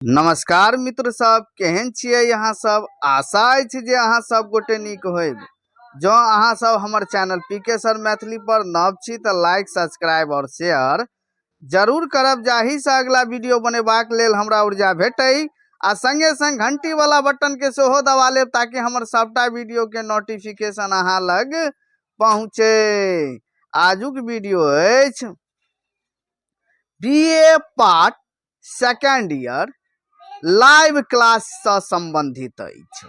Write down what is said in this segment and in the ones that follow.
नमस्कार मित्र सब, केहन छियै अहाँ सब? आशा अछि जे अहाँ सब गोटे नीक होयब। जँ अहाँ सब हमर चैनल पी के सर मैथिली पर नव छी तऽ लाइक, सब्सक्राइब और शेयर जरूर करब, जाहिसँ अगला वीडियो बनेबाक लेल हमरा ऊर्जा भेटै। आ संगे संग घंटी वाला बटन के सेहो दबा लेब ताकि हमर सबटा वीडियो के नोटिफिकेशन अहाँ लग पहुँचे। आजुक वीडियो अछि B A part second year live क्लाससँ सम्बन्धित अछि।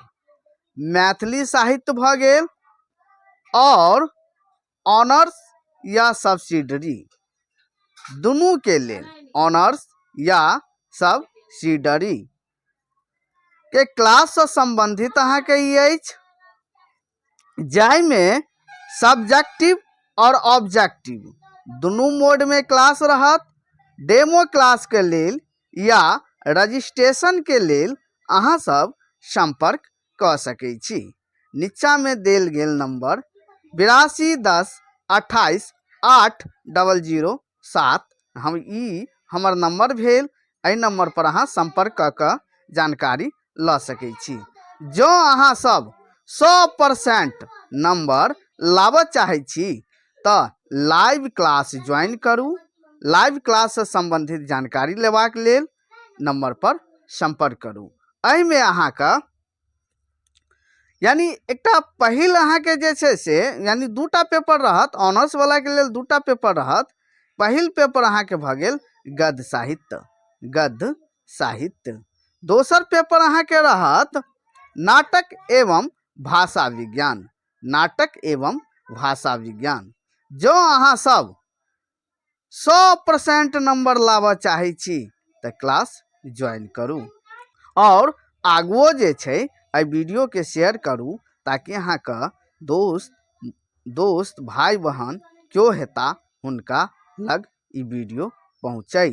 मैथिली साहित्य भऽ गेल आओर ऑनर्स या सब्सिडरी दुनूके लेल, ऑनर्स या सब्सिडरी के क्लाससँ सम्बन्धित अहाँके ई अछि, जाहिमे सब्जेक्टिव आओर ऑब्जेक्टिव दुनू मोडमे क्लास रहत। डेमो क्लासके लेल या रजिस्ट्रेशनके लेल अहाँ सब सम्पर्क कऽ सकै छी नीचाँमे देल गेल नम्बर 82 10 28 8 00 7। हम ई हमर नम्बर भेल, एहि नम्बरपर अहाँ सम्पर्क कऽ कऽ जानकारी लऽ सकै छी। जँ अहाँ सब 100% नम्बर लाबऽ चाहै छी तऽ लाइव क्लास ज्वाइन करू। लाइव क्लाससँ सम्बन्धित जानकारी लेबाक लेल नम्बरपर सम्पर्क करू। एहिमे अहाँके यानी एकटा पहिल अहाँके जे छै से यानी दूटा पेपर रहत, ऑनर्सवलाके लेल दूटा पेपर रहत। पहिल पेपर अहाँके भऽ गेल गद्य साहित्य, गद्य साहित्य। दोसर पेपर अहाँके रहत नाटक एवं भाषा विज्ञान, नाटक एवं भाषा विज्ञान। जँ अहाँ सब 100% नम्बर लाबऽ चाहै छी तऽ क्लास ज्वाइन करू आओर आगुओ जे छै एहि वीडियोके शेयर करू ताकि अहाँके दोस्त दोस्त भाय बहन केओ हेता हुनका लग ई वीडियो पहुँचै।